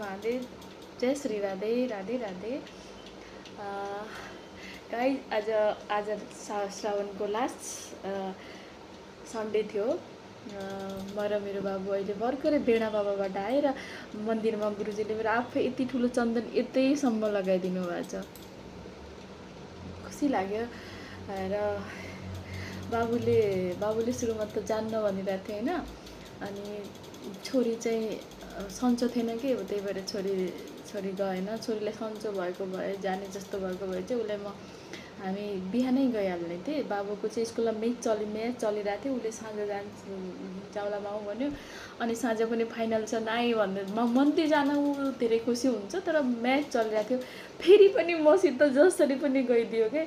महादेव। जय श्री राधे राधे राधे। गाई आज आज श्रावणको लास्ट सन्डे थियो। म र मेरो बाबु अहिले भर्खरै बेडा बाबाबाट आएर मन्दिरमा गुरुजीले मेरो आफै यति ठुलो चन्दन यतैसम्म लगाइदिनु भएको छ। खुसी लाग्यो। र बाबुले सुरुमा त जान्न भनिरहेको थियो होइन। अनि छोरी चाहिँ सन्चो थिएन कि, त्यही भएर छोरी गएन। छोरीलाई सन्चो भएको भए, जाने जस्तो भएको भए चाहिँ उसलाई हामी बिहानै गइहाल्ने थिएँ। बाबुको चाहिँ स्कुलमा म्याच चलिरहेको थियो। उसले साँझ जाउँलामा आऊ भन्यो। अनि साँझ पनि फाइनल छ नाइ भन्दै मन्दिर जान ऊ धेरै खुसी हुन्छ, तर म्याच चलिरहेको थियो। फेरि पनि मसित जसरी पनि गइदियो के।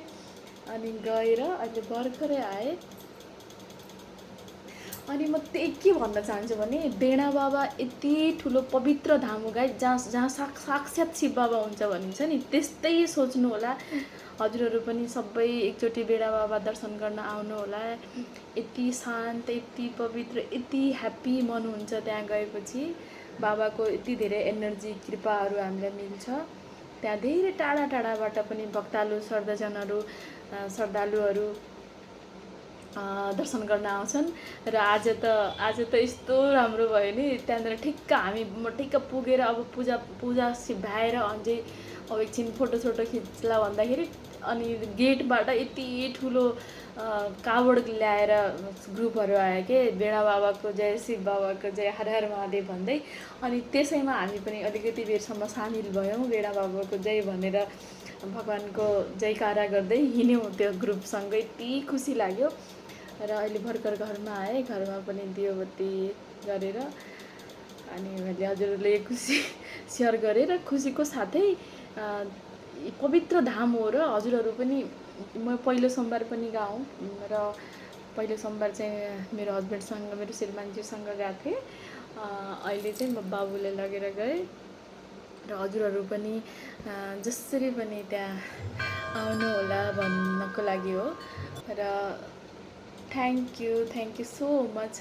अनि गएर अहिले भर्खरै आएँ। अनि म त्यही के भन्न चाहन्छु भने, बेडा बाबा यति ठुलो पवित्र धाम हो गाई, जहाँ साक्षात् शिव बाबा हुन्छ भनिन्छ नि, त्यस्तै सोच्नु होला। हजुरहरू पनि सबै एकचोटि बेडा बाबा दर्शन गर्न आउनु होला। यति शान्त, यति पवित्र, यति ह्याप्पी मन हुन्छ त्यहाँ गएपछि। बाबाको यति धेरै एनर्जी, कृपाहरू हामीलाई मिल्छ। त्यहाँ धेरै टाढा टाढाबाट पनि भक्तालु श्रद्धालुहरू दर्शन गर्न आउँछन्। र आज त यस्तो राम्रो भयो नि, त्यहाँनिर म ठिक्क पुगेर अब पूजा सिभाएर अझै अब एकछिन फोटोसोटो खिच्ला भन्दाखेरि अनि गेटबाट यति ठुलो कावड ल्याएर ग्रुपहरू आयो के, बेडा बाबाको जय, शिव बाबाको जय, हर हर महादेव भन्दै। अनि त्यसैमा हामी पनि अलिकति बेरसम्म सामेल भयौँ। बेडा बाबाको जय भनेर भगवान्को जयकारा गर्दै हिँड्यौँ त्यो ग्रुपसँग। यति खुसी लाग्यो। र अहिले भर्खर घरमा आएँ। घरमा पनि दियोबत्ती गरेर अनि मैले हजुरहरूले खुसी सेयर गरेँ। र खुसीको साथै पवित्र धाम हो र हजुरहरू पनि, म पहिलो सोमबार पनि गएँ र पहिलो सोमबार चाहिँ मेरो हस्बेन्डसँग, मेरो श्रीमानजीसँग गएको थिएँ। अहिले चाहिँ म बाबुले लगेर गएँ। र हजुरहरू पनि जसरी पनि त्यहाँ आउनु होला भन्नको लागि हो। र थ्याङ्क यू सो मच